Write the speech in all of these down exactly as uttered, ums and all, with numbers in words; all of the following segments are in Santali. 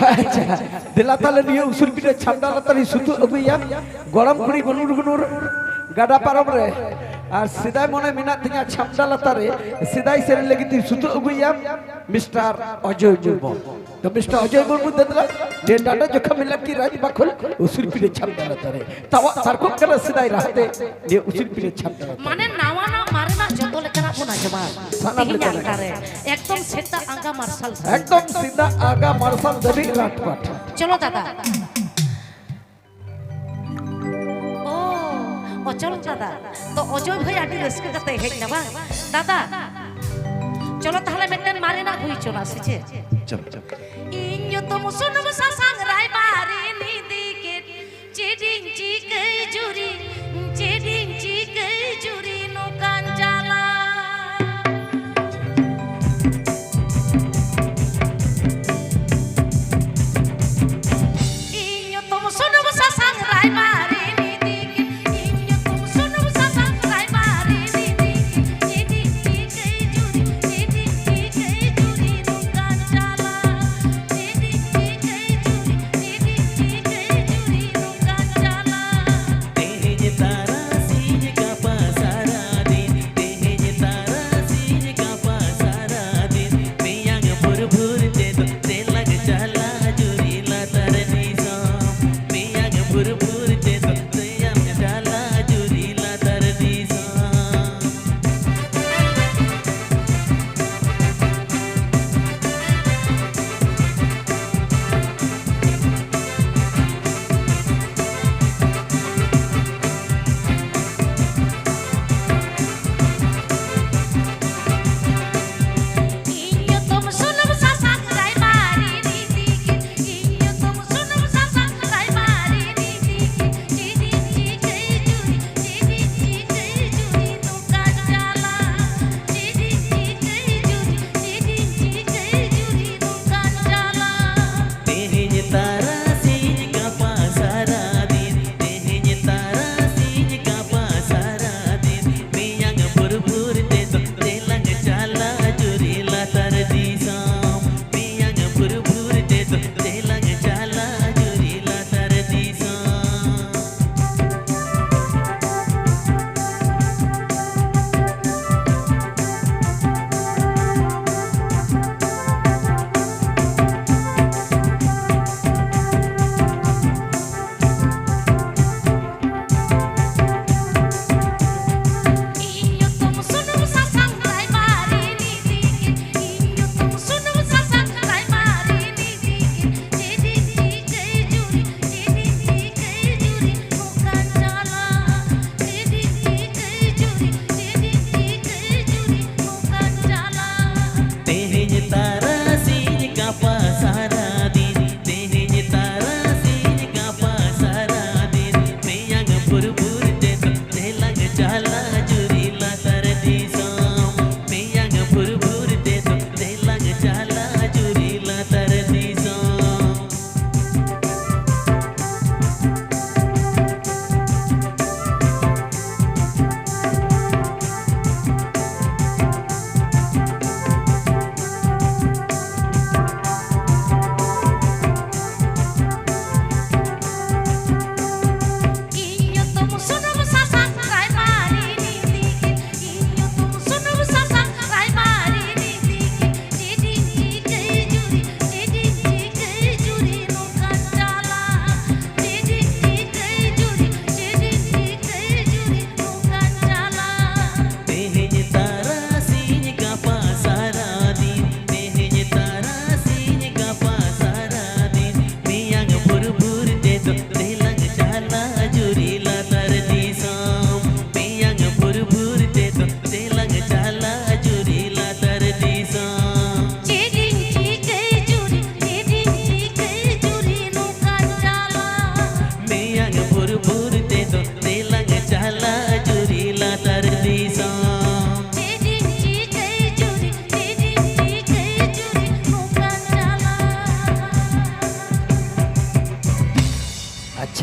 ᱟᱪᱪᱷᱟ, ᱫᱮᱞᱟ ᱛᱟᱦᱞᱮ ᱱᱤᱭᱟᱹ ᱩᱥᱩᱞ ᱯᱤᱸᱰᱟᱹ ᱪᱷᱟᱢᱰᱟ ᱞᱟᱛᱟᱨ ᱨᱮ ᱥᱩᱛᱩᱜ ᱟᱹᱜᱩᱭᱟ᱾ ᱜᱚᱲᱚᱢ ᱠᱩᱲᱤ ᱜᱩᱱᱩᱨ ᱜᱩᱱᱩᱨ ᱜᱟᱰᱟ ᱯᱟᱨᱚᱢ ᱨᱮ, ᱟᱨ ᱥᱮᱫᱟᱭ ᱢᱚᱱᱮ ᱢᱮᱱᱟᱜ ᱛᱤᱧᱟ ᱪᱷᱟᱢᱰᱟ ᱞᱟᱛᱟᱨ ᱨᱮ ᱥᱮᱫᱟᱭ ᱥᱮᱨᱮᱧ ᱞᱟᱹᱜᱤᱫ ᱛᱤᱧ ᱥᱩᱛᱩᱜ ᱟᱹᱜᱩᱭᱟ ᱢᱤᱥᱴᱟᱨ ᱚᱡᱚᱭ ᱢᱩᱨᱢᱩ᱾ ᱛᱚ ᱢᱤᱥᱴᱟᱨ ᱚᱡᱚᱭ ᱢᱩᱨᱢᱩ ᱫᱮᱫᱨᱟ, ᱱᱤᱭᱟᱹ ᱰᱟᱸᱰᱟ ᱡᱚᱠᱷᱟ ᱢᱮᱞᱟ ᱠᱤ ᱨᱟᱡᱽ ᱵᱟᱠᱷᱳᱞ ᱩᱥᱩᱞ ᱯᱤᱸᱰᱟᱹ ᱪᱷᱟᱢᱰᱟ ᱞᱟᱛᱟᱨ ᱨᱮ᱾ ᱛᱟᱣᱟᱜ ᱛᱟᱨᱠᱚᱵ ᱠᱟᱱᱟ ᱥᱮᱫᱟᱭ ᱨᱟᱦᱟᱛᱮ ᱱᱤᱭᱟᱹ ᱩᱥᱩᱞ ᱯᱤᱸᱰᱟᱹ ᱪᱷᱟᱢᱰᱟ ᱞᱟᱛᱟᱨ ᱨᱮ᱾ ᱢᱟᱱᱮ ᱱᱟᱣᱟᱱᱟᱜ ᱢᱟᱨᱮᱱᱟᱜ ᱡᱚᱛᱚ ᱞᱮᱠᱟᱱᱟᱜ ᱵᱚᱱ ᱟᱸᱡᱚᱢᱟ᱾ ᱥᱟᱱᱟᱢ ᱛᱮᱦᱮᱧ ᱞᱮᱠᱟᱱᱟᱜ ᱟᱠᱷᱲᱟ ᱨᱮ ᱮᱠᱫᱚᱢ ᱥᱮᱛᱟᱜ ᱟᱸᱜᱟ ᱢᱟᱨᱥᱟᱞ ᱫᱷᱟᱹᱵᱤᱡ᱾ ᱮᱠᱫᱚᱢ ᱥᱮᱛᱟᱜ ᱟᱸᱜᱟ ᱢᱟᱨᱥᱟᱞ ᱫᱷᱟᱹᱵᱤᱡ ᱨᱟᱴᱯᱟᱴ᱾ ᱪᱚᱞᱚ ᱫᱟᱫᱟ᱾ ᱚ, ᱚᱪᱚᱞ ᱫᱟᱫᱟ᱾ ᱛᱚ ᱚᱡᱚᱭ ᱵᱷᱟᱹᱭ ᱟᱹᱰᱤ ᱨᱟᱹᱥᱠᱟᱹ ᱠᱟᱛᱮ ᱦᱮᱡ ᱮᱱᱟ ᱵᱟᱝ? ᱫᱟᱫᱟ, ᱪᱚᱞᱚ ᱛᱟᱦᱞᱮ ᱢᱤᱫᱴᱮᱱ ᱢᱟᱨᱮᱱᱟᱜ ᱦᱩᱭ ᱦᱚᱪᱚᱱᱟ ᱥᱮ ᱪᱮᱫ? ᱪᱚᱞᱚ, ᱪᱚᱞᱚ᱾ ᱤᱧ ᱧᱩᱛᱩᱢ ᱥᱩᱱᱩᱢ ᱥᱟᱥᱟᱝ ᱨᱟᱭᱵᱟᱨᱤᱱ ᱤᱫᱤ ᱠᱮᱫ, ᱪᱮᱫ ᱤᱧ ᱪᱤᱠᱟᱹᱭ ᱡᱩᱨᱤ, ᱪᱮᱫ ᱤᱧ ᱪᱤᱠᱟᱹᱭ ᱡᱩᱨᱤ ᱱᱚᱝᱠᱟᱱ ᱡᱟᱞᱟ᱾ ᱤᱧ ᱧᱩᱛᱩᱢ ᱥᱩᱱᱩᱢ ᱥᱟᱥᱟᱝ ᱨᱟᱭᱵᱟᱨᱤᱱ ᱤᱫᱤ ᱠᱮᱫ, ᱤᱧ ᱧᱩᱛᱩᱢ ᱥᱩᱱᱩᱢ ᱥᱟᱥᱟᱝ ᱨᱟᱭᱵᱟᱨᱤᱱ ᱤᱫᱤ ᱠᱮᱫ, ᱪᱮᱫ ᱤᱧ ᱪᱤᱠᱟᱹᱭ ᱡᱩᱨᱤ, ᱪᱮᱫ ᱤᱧ ᱪᱤᱠᱟᱹᱭ ᱡᱩᱨᱤ ᱱᱚᱝᱠᱟᱱ ᱡᱟᱞᱟ, ᱪᱮᱫ ᱤᱧ ᱪᱤᱠᱟᱹᱭ ᱡᱩᱨᱤ, ᱪᱮᱫ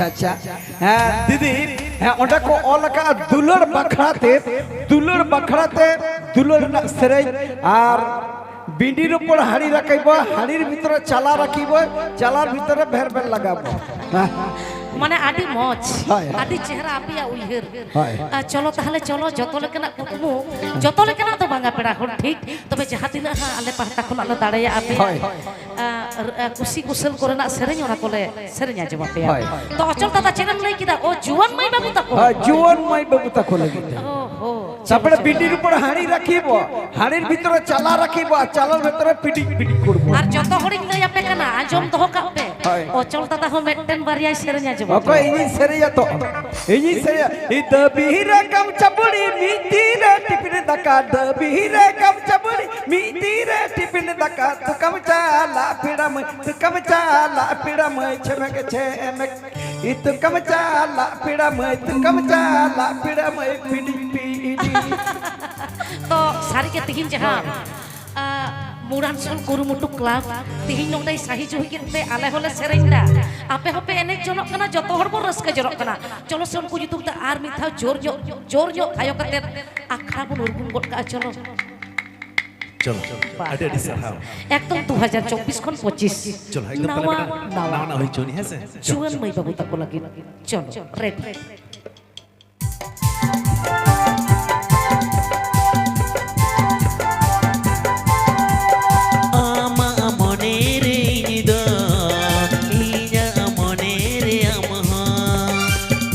ᱟᱪᱪᱷᱟ, ᱟᱪᱪᱷᱟ᱾ ᱦᱮᱸ ᱫᱤᱫᱤ, ᱦᱮᱸ, ᱚᱸᱰᱮ ᱠᱚ ᱚᱞ ᱟᱠᱟᱫᱼᱟ ᱫᱩᱞᱟᱹᱲ ᱵᱟᱠᱷᱨᱟ ᱛᱮ, ᱫᱩᱞᱟᱹᱲ ᱵᱟᱠᱷᱨᱟ ᱛᱮ ᱫᱩᱞᱟᱹᱲ ᱨᱮᱱᱟᱜ ᱥᱮᱨᱮᱧ᱾ ᱟᱨ ᱵᱤᱸᱰᱤ ᱨᱚᱯᱚᱲ ᱦᱟᱹᱲᱤ ᱨᱟᱠᱟᱵᱚᱜᱼᱟ, ᱦᱟᱹᱲᱤᱨ ᱵᱷᱤᱛᱨᱤ ᱪᱟᱞᱟ ᱨᱟᱠᱤᱵᱚᱜᱼᱟ, ᱪᱟᱞᱟᱨ ᱵᱷᱤᱛᱨᱤ ᱵᱷᱮᱨ ᱵᱷᱮᱨ ᱞᱟᱜᱟᱵᱚᱜᱼᱟ᱾ ᱦᱮᱸ᱾ ᱢᱟᱱᱮ ᱟᱹᱰᱤ ᱢᱚᱡᱽ, ᱦᱳᱭ, ᱦᱳᱭ᱾ ᱟᱹᱰᱤ ᱪᱮᱦᱨᱟ ᱟᱯᱮᱭᱟᱜ ᱩᱭᱦᱟᱹᱨ᱾ ᱦᱳᱭ᱾ ᱟᱨ ᱪᱚᱞᱚ ᱛᱟᱦᱞᱮ ᱪᱚᱞᱚ ᱡᱚᱛᱚ ᱞᱮᱠᱟᱱᱟᱜ ᱠᱩᱠᱢᱩ, ᱡᱚᱛᱚ ᱞᱮᱠᱟᱱᱟᱜ ᱫᱚ ᱵᱟᱝᱟ ᱯᱮᱲᱟ ᱦᱚᱲ, ᱴᱷᱤᱠ, ᱛᱚᱵᱮ ᱡᱟᱦᱟᱸ ᱛᱤᱱᱟᱹᱜ ᱦᱟᱸᱜ ᱟᱞᱮ ᱯᱟᱦᱴᱟ ᱠᱷᱚᱱᱟᱜ ᱞᱮ ᱫᱟᱲᱮᱭᱟᱜᱼᱟ ᱟᱯᱮᱭᱟᱜ, ᱦᱳᱭ᱾ ᱟᱨ, ᱟᱨ ᱠᱩᱥᱤ ᱠᱩᱥᱟᱹᱞ ᱠᱚᱨᱮᱱᱟᱜ ᱥᱮᱨᱮᱧ ᱚᱱᱟ ᱠᱚᱞᱮ ᱥᱮᱨᱮᱧ ᱟᱸᱡᱚᱢ ᱟᱯᱮᱭᱟ᱾ ᱦᱳᱭ᱾ ᱛᱚ ᱚᱪᱚᱞ ᱫᱟᱫᱟ ᱪᱮᱫ ᱮᱢ ᱞᱟᱹᱭ ᱠᱮᱫᱟ? ᱚ, ᱡᱩᱣᱟᱹᱱ ᱢᱟᱹᱭ ᱵᱟᱹᱵᱩ ᱛᱟᱠᱚ? ᱦᱳᱭ, ᱡᱩᱣᱟᱹᱱ ᱢᱟᱹᱭ ᱵᱟᱹᱵᱩ ᱛᱟᱠᱚ ᱞᱟᱹᱜᱤᱫ ᱛᱮ᱾ ᱚ, ᱦᱚ᱾ ᱛᱟᱯᱚᱨᱮ ᱵᱤᱸᱰᱤ ᱨᱩᱯᱚᱲ ᱦᱟᱹᱲᱤ ᱨᱟᱠᱤᱵᱚ, ᱦᱟᱹᱲᱤᱨ ᱵᱷᱤᱛᱨᱤ ᱪᱟᱞᱟ ᱨᱟᱠᱤᱵᱚ, ᱟᱨ ᱪᱟᱞᱟᱨ ᱵᱷᱤᱛᱨᱤ ᱯᱤᱰᱤᱡ ᱯᱤᱰᱤᱡ ᱠᱩᱲᱵᱚ᱾ ᱟᱨ ᱡᱚᱛᱚ ᱦᱚᱲᱤᱧ ᱞᱟᱹᱭ ᱟᱯᱮ ᱠᱟᱱᱟ, ᱟᱸᱡᱚᱢ ᱫᱚᱦᱚ ᱠᱟᱜ ᱯᱮ᱾ ᱦᱳᱭ᱾ ᱚᱪᱚᱞ ᱫᱟᱫᱟ ᱦᱚᱸ ᱢᱤᱫᱴᱮᱱ ᱵᱟᱨᱭᱟᱭ ᱥᱮᱨᱮᱧ ᱟᱸᱡᱚᱢ ᱚᱠᱚᱭ? ᱟᱯᱮᱭᱟ᱾ ᱤᱧᱤᱧ ᱥᱮᱨᱮᱧᱟ ᱛᱚ᱾ ᱤᱧᱤᱧ ᱥᱮᱨᱮᱧᱟ᱾ ᱤᱛᱟᱹ ᱵᱤᱦᱤᱨᱟ ᱠᱟᱢᱪᱟ ᱵᱩᱲᱤ, ᱢᱤᱫ ᱛᱤᱨᱮ ᱴᱤᱯᱤᱱ ᱫᱟᱠᱟ, ᱫᱟᱹ ᱵᱤᱦᱤᱨᱟ ᱠᱟᱢᱪᱟ ᱵᱩᱲᱤ, ᱢᱤᱫ ᱛᱤᱨᱮ ᱴᱤᱯᱤᱱ ᱫᱟᱠᱟ, ᱛᱩᱠᱟᱢ ᱪᱟᱞᱟᱜ ᱯᱮᱲᱟ ᱢᱟᱹᱭ, ᱛᱩᱠᱟᱢ ᱪᱟᱞᱟᱜ ᱯᱮᱲᱟ ᱢᱟᱹᱭ, ᱪᱷᱮᱢᱮᱠ ᱪᱷᱮᱢᱮᱠ᱾ ᱤᱛᱩᱠᱟᱢ ᱪᱟᱞᱟᱜ ᱯᱮᱲᱟ ᱢᱟᱹᱭ, ᱛᱩᱠᱟᱢ ᱪᱟᱞᱟᱜ ᱯᱮᱲᱟ ᱢᱟᱹᱭ, ᱯᱤᱰᱤ ᱯᱤᱰᱤ᱾ ᱛᱚ ᱥᱟᱹᱨᱤᱜᱮ ᱛᱤᱦᱤᱧ ᱡᱟᱦᱟᱸ, ᱦᱳᱭ᱾ ᱟ, ᱢᱩᱲᱟᱱᱥᱳᱞ ᱠᱩᱨᱩᱢᱩᱴᱩ ᱠᱞᱟᱵᱽ ᱛᱤᱦᱤᱧ ᱱᱚᱰᱮ ᱥᱟᱹᱦᱤ ᱡᱩᱦᱤ ᱠᱮᱫ ᱛᱮ ᱟᱞᱮ ᱦᱚᱸᱞᱮ ᱥᱮᱨᱮᱧ ᱫᱟ, ᱟᱯᱮ ᱦᱚᱸᱯᱮ ᱮᱱᱮᱡ ᱡᱚᱱᱚᱜ ᱠᱟᱱᱟ, ᱡᱚᱛᱚ ᱦᱚᱲ ᱵᱚᱱ ᱨᱟᱹᱥᱠᱟᱹ ᱡᱚᱱᱚᱜ ᱠᱟᱱᱟ᱾ ᱪᱚᱞᱚ ᱥᱮ ᱩᱱᱠᱩ ᱧᱩᱛᱩᱢ ᱛᱮ ᱟᱨ ᱢᱤᱫ ᱫᱷᱟᱣ ᱡᱳᱨ ᱧᱚᱜ, ᱡᱳᱨ ᱧᱚᱜ ᱛᱷᱟᱭᱚ ᱠᱟᱛᱮᱫ ᱟᱠᱷᱲᱟ ᱵᱚᱱ ᱩᱨᱜᱩᱢ ᱜᱚᱫ ᱠᱟᱜᱼᱟ᱾ ᱪᱚᱞᱚ᱾ ᱪᱚᱞᱚ, ᱟᱹᱰᱤ ᱟᱹᱰᱤ ᱥᱟᱨᱦᱟᱣ᱾ ᱮᱠᱫᱚᱢ ᱫᱩ ᱦᱟᱡᱟᱨ ᱪᱚᱵᱵᱤᱥ ᱠᱷᱚᱱ ᱯᱚᱸᱪᱤᱥ᱾ ᱪᱚᱞᱚ, ᱮᱠᱫᱚᱢ ᱛᱟᱦᱞᱮ ᱱᱟᱣᱟ, ᱢᱤᱫᱴᱟᱝ ᱱᱟᱣᱟ᱾ ᱱᱟᱣᱟ ᱱᱟᱜ ᱦᱩᱭ ᱦᱚᱪᱚᱱᱤᱡ, ᱦᱮᱸ ᱥᱮ? ᱪᱚᱞᱚ, ᱡᱩᱣᱟᱹᱱ ᱪᱚᱞᱚ᱾ ᱢᱟᱹᱭ ᱵᱟᱹᱵᱩ ᱛᱟᱠᱚ ᱞᱟᱹᱜᱤᱫ᱾ ᱪᱚᱞᱚ, ᱨᱮᱰᱤ᱾ ᱟᱢᱟᱜ ᱢᱚᱱᱮ ᱨᱮ ᱤᱧ ᱫᱚ, ᱤᱧᱟᱹᱜ ᱢᱚᱱᱮ ᱨᱮ ᱟᱢ ᱦᱚᱸ᱾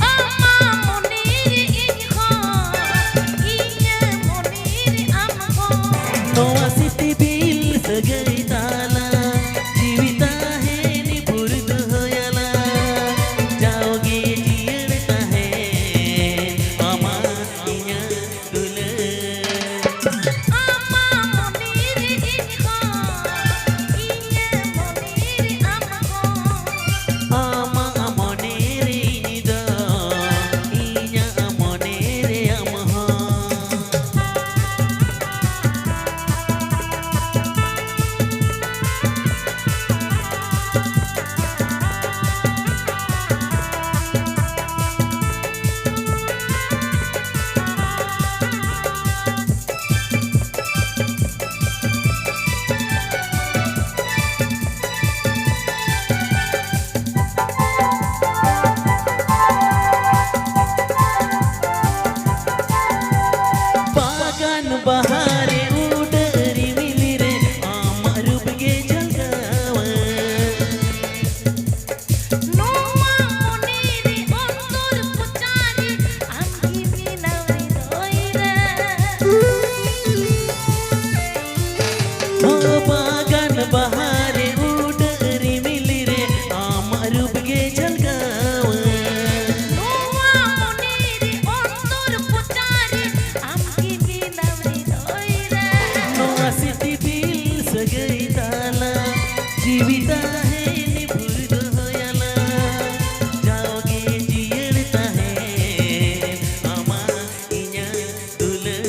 ᱟᱢᱟᱜ ᱢᱚᱱᱮ ᱨᱮ ᱤᱧ ᱦᱚᱸ, ᱤᱧᱟᱹᱜ ᱢᱚᱱᱮ ᱨᱮ ᱟᱢ ᱦᱚᱸ᱾ ᱱᱚᱣᱟ ᱥᱤᱛᱤᱵᱤᱞ ᱥᱟᱹᱜᱟᱹᱭ ᱛᱟᱞᱟ, ᱡᱤᱣᱤ ᱛᱟᱦᱮᱱ ᱵᱷᱳᱨ ᱫᱚᱦᱚᱭᱟᱞᱟ᱾ ᱡᱟᱣᱜᱮ ᱡᱤᱭᱟᱹᱲ ᱛᱟᱦᱮᱱ ᱡᱤᱣᱤ ᱛᱟᱦᱮᱱ ᱵᱷᱳᱨ ᱫᱚᱦᱚᱭᱟᱞᱟᱝ, ᱡᱟᱣᱜᱮ ᱡᱤᱭᱟᱹᱲ ᱛᱟᱦᱮᱱ ᱟᱢᱟᱜ ᱤᱧᱟᱹᱜ ᱫᱩᱞᱟᱹᱲ᱾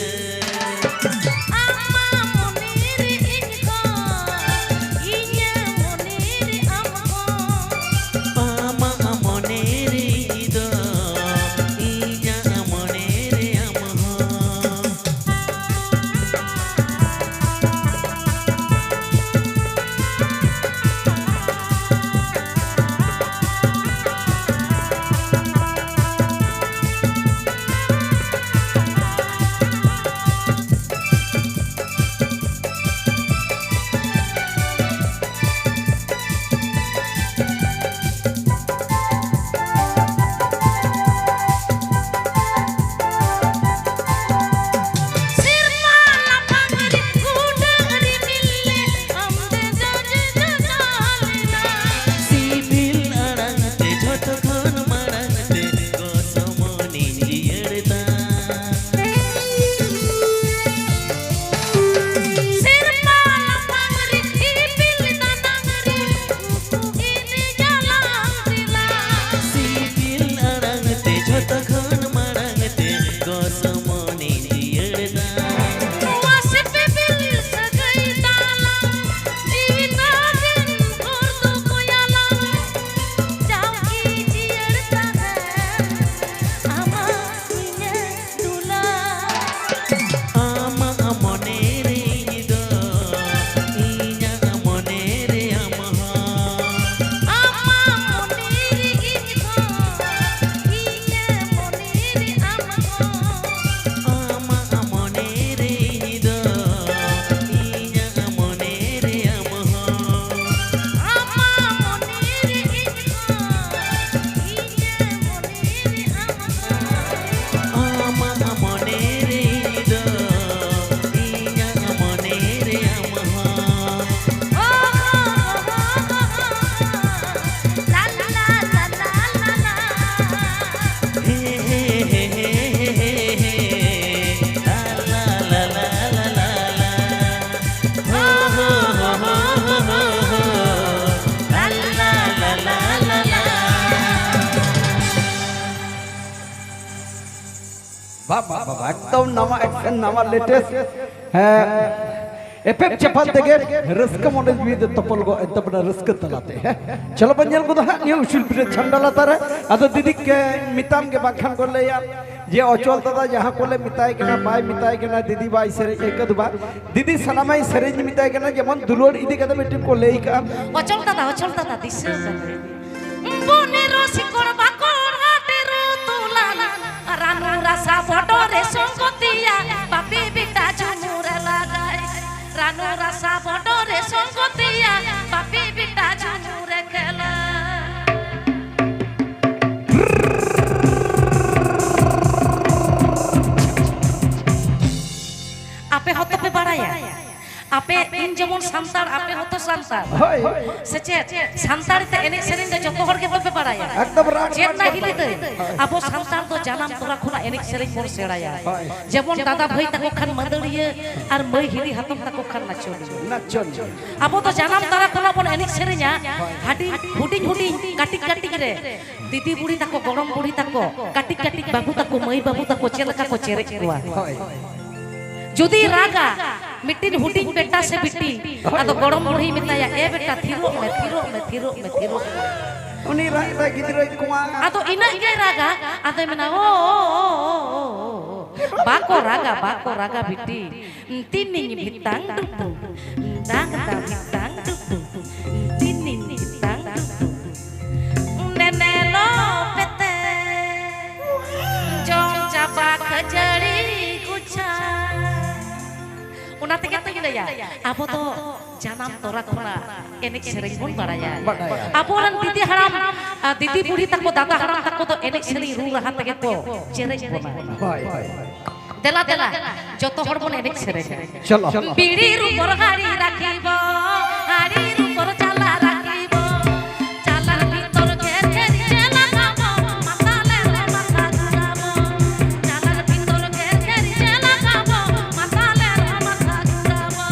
ᱟᱢᱟᱜ ᱢᱚᱱᱮ ᱨᱮ ᱤᱧ ᱦᱚᱸ, ᱤᱧᱟᱹᱜ ᱢᱚᱱᱮ ᱨᱮ ᱟᱢ ᱦᱚᱸ᱾ ᱟᱢᱟᱜ ᱢᱚᱱᱮ ᱨᱮ ᱤᱧ ᱫᱚ, ᱤᱧᱟᱹᱜ ᱢᱚᱱᱮ ᱨᱮ ᱟᱢ ᱦᱚᱸ᱾ ᱵᱟ, ᱵᱟ, ᱵᱟ, ᱵᱟ, ᱮᱠᱫᱚᱢ ᱱᱟᱣᱟ ᱮᱠᱥᱮᱱ, ᱱᱟᱣᱟ ᱞᱮᱴᱮᱥᱴ᱾ ᱦᱮᱸ, ᱮᱯᱮᱢ ᱪᱟᱯᱟᱞ ᱛᱮᱜᱮ ᱨᱟᱹᱥᱠᱟᱹ ᱢᱚᱱᱮ ᱡᱤᱣᱤ ᱫᱚ ᱛᱚᱯᱚᱞ ᱜᱚᱫ ᱮᱱ ᱛᱟᱵᱚᱱᱟ ᱨᱟᱹᱥᱠᱟᱹ ᱛᱟᱞᱟᱛᱮ᱾ ᱦᱮᱸ, ᱪᱚᱞᱚ ᱵᱚᱱ ᱧᱮᱞ ᱜᱚᱫᱟ ᱦᱟᱸᱜ ᱱᱤᱭᱟᱹ ᱩᱥᱩᱞ ᱯᱤᱴᱷᱟᱹ ᱪᱷᱟᱢᱰᱟ ᱞᱟᱛᱟᱨ ᱨᱮ᱾ ᱟᱫᱚ ᱫᱤᱫᱤ ᱠᱮ ᱢᱮᱛᱟᱢ ᱜᱮ ᱵᱟᱝᱠᱷᱟᱱ ᱠᱚ ᱞᱟᱹᱭᱟ ᱡᱮ ᱚᱪᱚᱞ ᱫᱟᱫᱟ ᱡᱟᱦᱟᱸ ᱠᱚᱞᱮ ᱢᱮᱛᱟᱭ ᱠᱟᱱᱟ, ᱵᱟᱭ ᱢᱮᱛᱟᱭ ᱠᱟᱱᱟ, ᱫᱤᱫᱤ ᱵᱟᱭ ᱥᱮᱨᱮᱧ, ᱤᱱᱠᱟᱹ ᱫᱚ ᱵᱟᱝ᱾ ᱫᱤᱫᱤ ᱥᱟᱱᱟᱢᱟᱭ ᱥᱮᱨᱮᱧ ᱢᱮᱛᱟᱭ ᱠᱟᱱᱟ, ᱡᱮᱢᱚᱱ ᱫᱩᱞᱟᱹᱲ ᱤᱫᱤ ᱠᱟᱛᱮ ᱢᱤᱫᱴᱮᱱ ᱠᱚ ᱞᱟᱹᱭ ᱠᱟᱜᱼᱟ᱾ ᱚᱪᱚᱞ ᱫᱟᱫᱟ, ᱚᱪᱚᱞ ᱫᱟᱫᱟ, ᱫᱤᱥᱟᱹ ᱠᱟᱫᱟᱹᱧ᱾ ᱵᱚᱱᱮᱨᱚ ᱥᱤᱠᱚᱲ ᱵᱟᱠᱚᱲ ᱟᱴᱮᱨᱚ ᱛᱩᱞᱟᱱ, ᱨᱟᱱᱩ ᱨᱟᱥᱟ ᱵᱚᱰᱚ ᱨᱮ ᱥᱚᱝᱜᱚᱛᱤᱭᱟ, ᱵᱟᱯᱤ ᱵᱮᱴᱟ ᱡᱷᱩᱢᱩᱨ ᱞᱟᱜᱟᱭ᱾ ᱨᱟᱱᱩ ᱨᱟᱥᱟ ᱵᱚᱰᱚ ᱨᱮ ᱥᱚᱝᱜᱚᱛᱤᱭᱟ, ᱵᱟᱯᱤ ᱵᱮᱴᱟ ᱡᱷᱩᱢᱩᱨ ᱠᱷᱮᱞᱟ᱾ ᱟᱯᱮ ᱦᱚᱸᱛᱚ ᱯᱮ ᱵᱟᱲᱟᱭᱟ, ᱟᱯᱮ, ᱤᱧ ᱡᱮᱢᱚᱱ ᱥᱟᱱᱛᱟᱲ, ᱟᱯᱮ ᱦᱚᱸᱛᱚ ᱥᱟᱱᱛᱟᱲ᱾ ᱦᱳᱭ᱾ ᱥᱮ ᱪᱮᱫ? ᱥᱟᱱᱛᱟᱲᱤ ᱛᱮ ᱮᱱᱮᱡ ᱥᱮᱨᱮᱧ ᱫᱚ ᱡᱚᱛᱚ ᱦᱚᱲ ᱜᱮᱛᱚ ᱯᱮ ᱵᱟᱲᱟᱭᱟ᱾ ᱮᱠᱫᱚᱢ ᱨᱟᱜᱽ ᱪᱮᱫ ᱨᱮᱱᱟᱜ ᱦᱤᱞᱤ ᱫᱟᱹᱭ? ᱦᱳᱭ᱾ ᱟᱵᱚ ᱥᱟᱱᱛᱟᱲ ᱫᱚ ᱡᱟᱱᱟᱢ ᱛᱚᱨᱟ ᱠᱷᱚᱱᱟᱜ ᱮᱱᱮᱡ ᱥᱮᱨᱮᱧ ᱵᱚᱱ ᱥᱮᱬᱟᱭᱟ᱾ ᱦᱳᱭ᱾ ᱡᱮᱢᱚᱱ ᱫᱟᱫᱟ ᱵᱷᱟᱹᱭ ᱛᱟᱠᱚ ᱠᱷᱟᱱ ᱢᱟᱹᱫᱟᱹᱲᱤᱭᱟᱹ ᱟᱨ ᱢᱟᱹᱭ ᱦᱤᱞᱤ ᱦᱟᱛᱚᱢ ᱛᱟᱠᱚ ᱠᱷᱟᱱ ᱱᱟᱪᱚᱱᱤᱭᱟᱹ᱾ ᱱᱟᱪᱚᱱᱤᱭᱟᱹ᱾ ᱟᱵᱚ ᱫᱚ ᱡᱟᱱᱟᱢ ᱛᱚᱨᱟ ᱠᱷᱚᱱᱟᱜ ᱵᱚᱱ ᱮᱱᱮᱡ ᱥᱮᱨᱮᱧᱟ᱾ ᱦᱳᱭ᱾ ᱦᱟᱹᱰᱤ-, ᱦᱩᱰᱤᱧ ᱦᱩᱰᱤᱧ ᱠᱟᱹᱴᱤᱡ ᱠᱟᱹᱴᱤᱡ ᱨᱮ ᱫᱤᱫᱤ ᱵᱩᱲᱦᱤ ᱛᱟᱠᱚ, ᱜᱚᱲᱚᱢ ᱵᱩᱲᱦᱤ ᱛᱟᱠᱚ, ᱠᱟᱹᱴᱤᱡ ᱠᱟᱹᱴᱤᱡ ᱵᱟᱹᱵᱩ ᱛᱟᱠᱚ, ᱢᱟᱹᱭ ᱵᱟᱹᱵᱩ ᱛᱟᱠᱚ ᱪᱮᱫ ᱞᱮᱠᱟ ᱠᱚ ᱪᱮᱨᱮᱡ ᱠᱚᱣᱟ᱾ ᱦᱳᱭ᱾ ᱡᱩᱫᱤ ᱨᱟᱜᱟ ᱢᱤᱫᱴᱤᱱ ᱦᱩᱰᱤᱧ ᱵᱮᱴᱟ ᱥᱮ ᱵᱤᱴᱤ, ᱦᱳᱭ᱾ ᱟᱫᱚ ᱜᱚᱲᱚᱢ ᱵᱩᱲᱦᱤ ᱢᱮᱛᱟᱭᱟ, "ᱮ ᱵᱮᱴᱟ, ᱛᱷᱤᱨᱚᱜ ᱢᱮ, ᱛᱷᱤᱨᱚᱜ ᱢᱮ, ᱛᱷᱤᱨᱚᱜ ᱢᱮ, ᱛᱷᱤᱨᱚᱜ ᱢᱮ᱾" ᱩᱱᱤ ᱨᱟᱜ ᱮᱫᱟᱭ ᱜᱤᱫᱽᱨᱟᱹᱭ ᱠᱚᱣᱟ᱾ ᱟᱫᱚ ᱤᱱᱟᱹᱜ ᱜᱮᱭ ᱨᱟᱜᱟ, ᱟᱫᱚᱭ ᱢᱮᱱᱟ, "ᱳ, ᱳ, ᱳ, ᱳ, ᱳ, ᱵᱟᱠᱚ ᱨᱟᱜᱟ, ᱵᱟᱠᱚ ᱨᱟᱜᱟ ᱵᱤᱴᱤ᱾ ᱛᱤᱱᱤᱧ ᱵᱷᱤᱛᱟᱝ ᱰᱩᱵᱩ, ᱰᱟᱝ ᱰᱟᱝ ᱵᱷᱤᱛᱟᱝ ᱰᱩᱵᱩ, ᱛᱤᱱᱤᱧ ᱵᱷᱤᱛᱟᱝ ᱰᱩᱵᱩ᱾ ᱱᱮᱱᱮᱞᱚ ᱯᱮᱛᱮ, ᱡᱚᱢ ᱪᱟᱵᱟ ᱠᱷᱟᱹᱡᱟᱹᱲᱤ ᱜᱩᱪᱷᱟ᱾" ᱚᱱᱟ ᱛᱮᱜᱮ ᱛᱚᱧ ᱞᱟᱹᱭᱟ, ᱟᱵᱚ ᱫᱚ ᱡᱟᱱᱟᱢ ᱛᱚᱨᱟ ᱠᱷᱚᱱᱟᱜ ᱮᱱᱮᱡ ᱥᱮᱨᱮᱧ ᱵᱚᱱ ᱵᱟᱲᱟᱭᱟ᱾ ᱵᱟᱰᱟᱭᱟ᱾ ᱟᱵᱚᱨᱮᱱ ᱫᱤᱫᱤ ᱦᱟᱲᱟᱢ, ᱟ, ᱫᱤᱫᱤ ᱵᱩᱲᱦᱤ ᱛᱟᱠᱚ, ᱫᱟᱫᱟ ᱦᱟᱲᱟᱢ ᱛᱟᱠᱚ ᱫᱚ ᱮᱱᱮᱡ ᱥᱮᱨᱮᱧ ᱨᱩ ᱨᱟᱦᱟ ᱛᱮᱜᱮ ᱠᱚ ᱪᱮᱨᱮᱡ ᱵᱚᱱᱟ᱾ ᱦᱳᱭ, ᱦᱳᱭ᱾ ᱫᱮᱞᱟ, ᱫᱮᱞᱟ, ᱡᱚᱛᱚ ᱦᱚᱲ ᱵᱚᱱ ᱮᱱᱮᱡ ᱥᱮᱨᱮᱧᱟ᱾ ᱪᱚᱞᱚ᱾ ᱵᱤᱲᱤ ᱨᱩᱯᱚᱨ ᱦᱟᱹᱲᱤ ᱨᱟᱠᱷᱤᱵᱚ, ᱦᱟᱹᱲᱤ ᱨᱩᱯᱚᱨ ᱪᱟᱞᱟ ᱨᱟᱠᱷᱤᱵᱚ, ᱪᱟᱞᱟᱨ ᱵᱷᱤᱛᱚᱨ ᱜᱷᱮᱨ ᱜᱷᱮᱨ ᱪᱮ ᱞᱟᱜᱟᱵᱚ, ᱢᱟᱛᱟᱞᱮ ᱨᱮ ᱢᱟᱛᱟ ᱜᱷᱩᱨᱟᱵᱚ, ᱪᱟᱞᱟᱨ ᱵᱷᱤᱛᱚᱨ ᱜᱷᱮᱨ ᱜᱷᱮᱨ ᱪᱮ ᱞᱟᱜᱟᱵᱚ, ᱢᱟᱛᱟᱞᱮ ᱨᱮ ᱢᱟᱛᱟ ᱜᱷᱩᱨᱟᱵᱚ᱾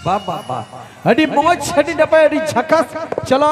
ᱵᱟ ᱵᱟ ᱵᱟ, ᱟᱹᱰᱤ ᱢᱚᱡᱽ, ᱟᱹᱰᱤ ᱱᱟᱯᱟᱭ, ᱟᱹᱰᱤ ᱡᱷᱟᱠᱟᱥ᱾ ᱪᱟᱞᱟᱣ